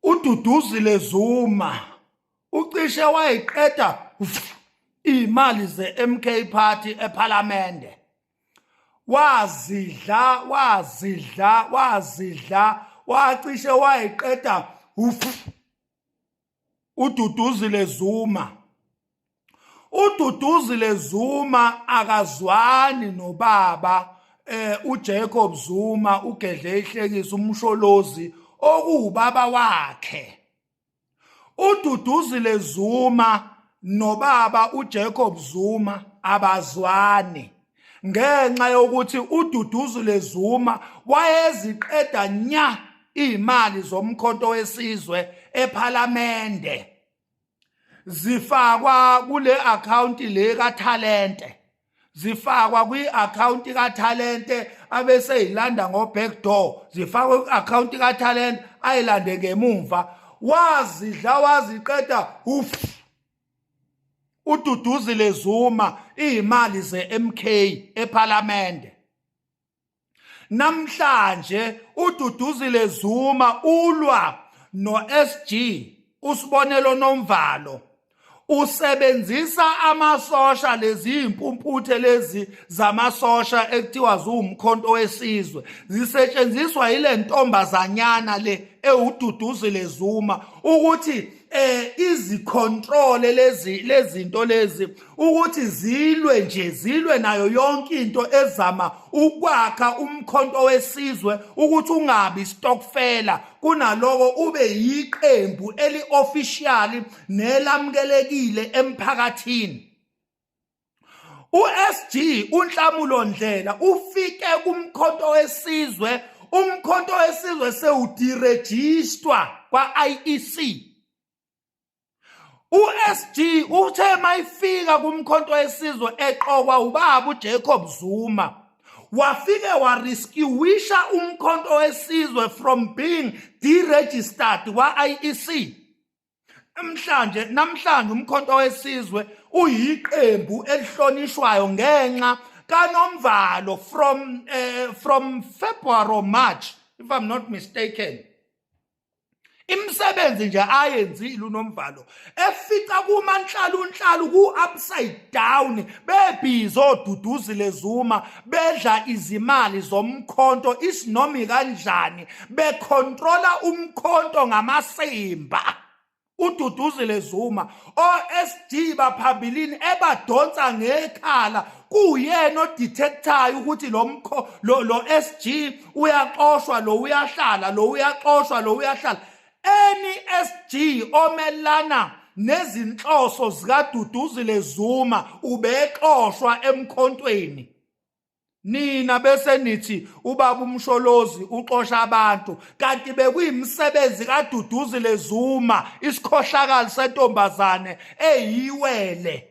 UDuduzile Zuma ucishe wayiqeda imali ze-MK Party ePhalamende. Wazidla, wazidla, wazidla, wacishe wayiqeda uDuduzile Zuma. uDuduzile Zuma akazwani nobaba uJacob Zuma ugedle ihlekisa umsholozi okuwubaba wakhe. uDuduzile Zuma nobaba uJacob Zuma abazwani ngenxa yokuthi uDuduzile Zuma wayeziqeda nya imali zomkhonto wesizwe ePhalamende zifakwa kule account le kaThalente, zifakwa kwi-akhawunti kaThalente abese yilanda ngo-back door, zifakwe kwi-akhawunti kaThalente ayilande ngemumva. Wazidla waziqeda uf uDuduzile Zuma iy'mali ze-MK ePhalamende. Namhlanje uDuduzile Zuma ulwa no-SG uSibonelo Nomvalo, usebenzisa amasosha, lezi impumputhe lezi zamasosha ekuthiwa ziwumkhonto wesizwe, zisetshenziswa yile ntombazanyana le ewuDuduzile Zuma ukuthi izicontrole lezi lezinto lezi ukuthi zilwe nje, zilwe nayo yonke into ezama ukwakha umkhonto wesizwe ukuthi ungabi stokfela, kunaloko ube yiqembu eli-official nelamukelekile emphakathini. USG uNhlamulo Ndlela ufike kumkhonto wesizwe, umkhonto wesizwe sewudirejistwa kwa-IEC. USG uthe mayifika kumkhonto wesizwe eqokwa ubaba uJacob Zuma, wafike warescueisha umkhonto wesizwe from being deregistered kwa-IEC. Namhlanje namhlanje umkhonto wesizwe uyiqembu elihlonishwayo ngenxa kaNomvalo from February or March, if I'm not mistaken. Imisebenzi nje ayenzile uNomvalo efica kumanhlalunhlalu ku-upside down, bebhizi oDuduzile Zuma bedla izimali zomkhonto isinomi kanjani, bekhontrola umkhonto ngamasimba. uDuduzile Zuma oSG baphambilini ebadonsa ngekhala, kuyena odetectayo ukuthi lo mkho lo SG uyaxoshwa, lo uyahlala, lo uyaxoshwa, lo uyahlala. Any SG omelana nezinhloso zikaDuduzile Zuma ubexoshwa emkhontweni. Nina bese nithi ubaba uMsholozi uxosha abantu, kanti bekuyimisebenzi kaDuduzile Zuma, isikhohlakali sentombazane eyiwele.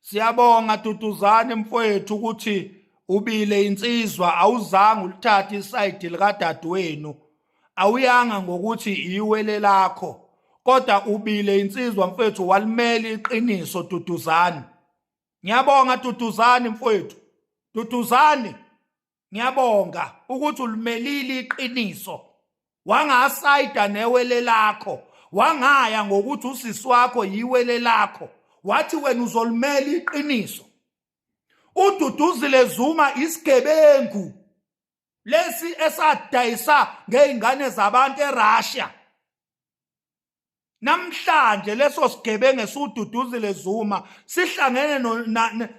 Siyabonga Duduzane mfowethu ukuthi ubile insizwa, awuzange ulithathe isayidi likadadewenu, awuyanga ngokuthi iwele lakho, kodwa ubile insizwa mfowethu, walimela iqiniso Duduzane. Ngiyabonga Duduzane mfowethu, Duduzane ngiyabonga ukuthi ulimelile iqiniso, wangasayida newele lakho, wangaya ngokuthi usisi wakho yiwele lakho, wathi wena uzolimela iqiniso. UDuduzile Zuma isigebengu lesi esadayisa ngey'ngane zabantu eRussia. Namhlanje leso sigebengu esiwuDuduzile Zuma sihlangene no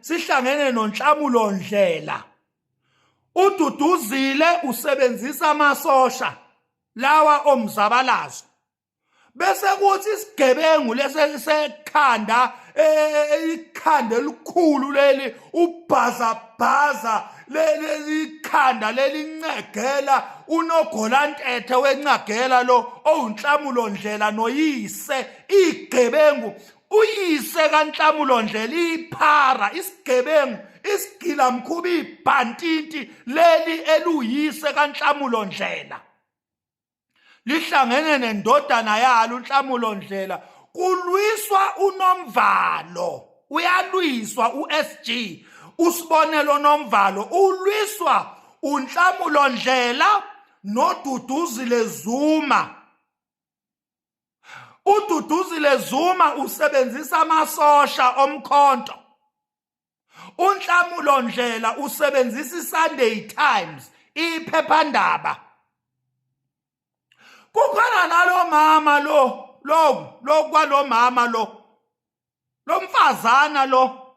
sihlangene noNhlamulo Ndlela. UDuduzile usebenzisa amasosha lawa omzabalazo, bese kuthi isigebengu lesi sekhanda ikhanda elikhulu leli ubhazabhaza leli ikhanda leli ncegela unogolantethe wencagela lo owuNhlamulo Ndlela noyise igebengu, uyise kaNhlamulo Ndlela iphara isigebengu isigila mkhuba ibhantinti leli eluyise kaNhlamulo Ndlela. Lihlangene nendodana yalo uNhlamulo Ndlela, kulwiswa uNomvalo. Uyalwiswa uSG, uSibonelo Nomvalo ulwiswa uNhlamulo Ndlela noDuduzile Zuma. UDuduzile Zuma usebenzisa amasosha omkhonto. UNhlamulo Ndlela usebenzisa iSunday Times, iphephandaba. Kukhona nalo mama lo lo lo kwalomama lo lomfazana lo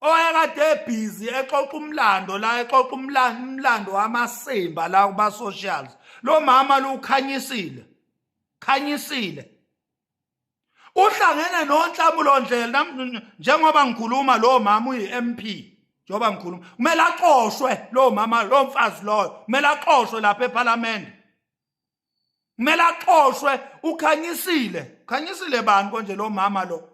owayekade ebhizi exoxa umlando la, exoxa umlando wamasimba la kuma socials. Lo mama lo ukhanyisile, khanyisile, uhlangene noNhlamulo Ndlela. Njengoba ngikhuluma, lo mama uyi-MP. Njengoba ngikhuluma, kumele axoshwe lo mama lo, mfazi loyo kumele axoshwe lapha eParliament, kumele axoshwe. Ukhanyisile, khanyisile bani konje lo mama lo?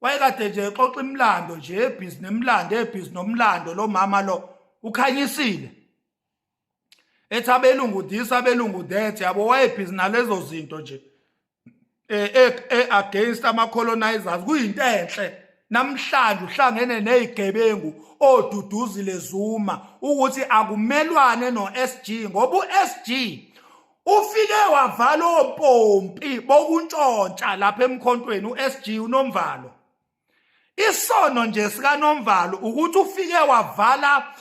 Wayekade nje exoxa imilando nje, ebhizi nemilando, ebhizi nomlando. Lo mama lo ukhanyisile, ethi abelungu this, abelungu that, yabo. Wayebhizi nalezo zinto nje, against ama colonizers. Kuyinto enhle, namhlanje uhlangene nezigebengu oDuduzile Zuma ukuthi akumelwane no-SG, ngoba u-SG ufike wavala ompompi bokuntshontsha lapha emkhontweni. U-SG uNomvalo, isono nje sikaNomvalo ukuthi ufike wavala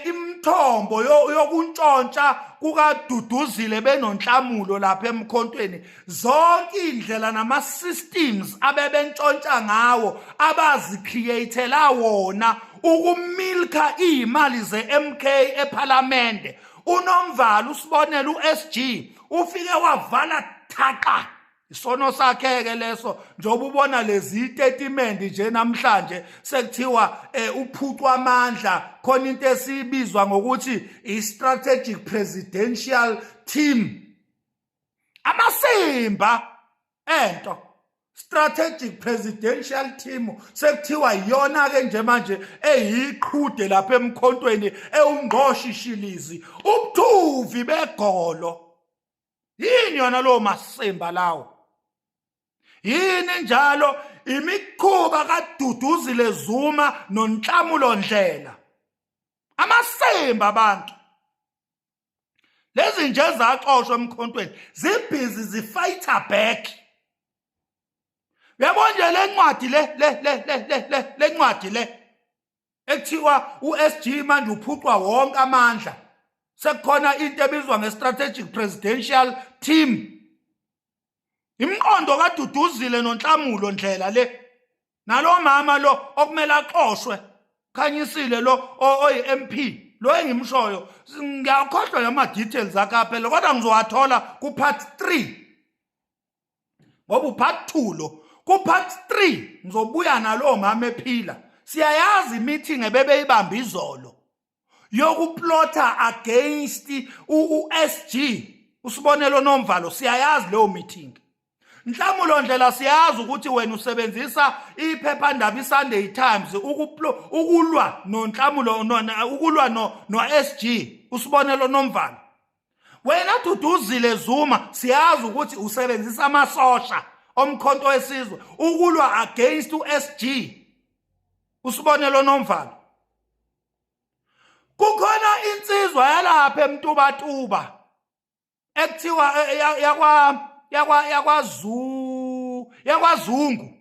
imithombo yokuntshontsha kukaDuduzile benoNhlamulo lapha emkhontweni. Zonke indlela nama systems abebentshontsha ngawo, abazicreatela wona ukumilka imali zeMK eParliament, uNomvalo, usibonela uSG, ufike wavala thaqa. Isono sakhe ke leso, njengoba ubona lezi statement nje namhlanje sekuthiwa uphucwa amandla. Khona into esibizwa ngokuthi i strategic presidential team, amasimba ento strategic presidential team, sekuthiwa iyona ke nje manje eyiqhude lapha emkhontweni, ewungqoshishilizi, ubuthuvi begolo. Yini yona lo masimba lawo? Yini njalo imikhuba kaDuduzile Zuma noNhlamulo Ndlela? Amasimba abantu lezi nje zaxoshwa emkhontweni, zibhizi zifighter back. Uyabona nje le ncwadi le le le le le le le ncwadi le ekuthiwa uSG manje uphucwa wonke amandla, sekukhona into ebizwa nge-strategic presidential team, imiqondo kaDuduzile noNhlamulo Ndlela le, nalo mama lo okumele axoshwe, Khanyisile lo oyi-MP lo engimshoyo. Ngiyakhohlwa nama details akhe aphela, kodwa ngizowathola ku part 3, ngoba upart 2 lo. Ku part 3 ngizobuya nalo mama ephila. Siyayazi meeting ebebeyibamba izolo yokuplotha against uSG, usibonelo Nomvalo. Siyayazi leyo meeting. Nhlamulo Ndlela, siyazi ukuthi wena usebenzisa iphephandaba iSunday Times ukulwa noNhlamulo, ukulwa no no-SG, usibonelo Nomvalo. Wena Duduzile Zuma, siyazi ukuthi usebenzisa amasosha omkhonto wesizwe ukulwa against uSG, usibonelo Nomvalo. Kukhona insizwa yalapha eMtubatuba ekuthiwa yakwa yakwa yakwaZu yakwaZungu,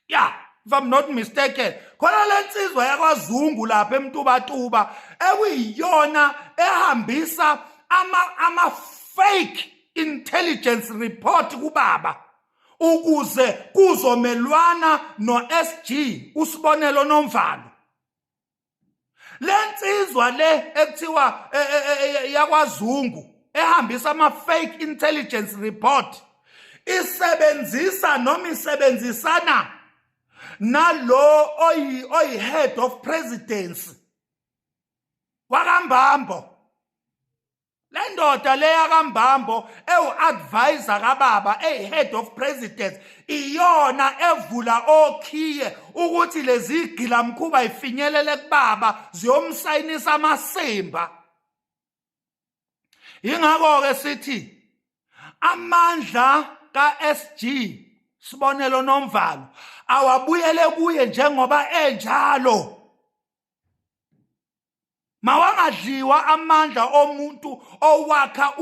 yeah, if I'm not mistaken. Khona lensizwa yakwaZungu lapha eMtubatuba ekuyiyona ehambisa ama fake intelligence report kubaba ukuze kuzomelwana no-SG, usibonelo Nomvalo. Lensizwa le ekuthiwa yakwaZungu ehambisa ama fake intelligence report isebenzisa noma isebenzisana nalo oyi head of presidency wakaMbambo. Le ndoda leya kaMbambo ewu-advisor kababa, eyi-head of president, iyona evula okhiye ukuthi lezi gilamkhuba ifinyelele kubaba ziyomsayinisa amasimba. Yingakho-ke sithi Amandla ka-SG Sibonelo Nomvalo awabuyele kuye njengoba enjalo. Mawangadliwa amandla omuntu owakha.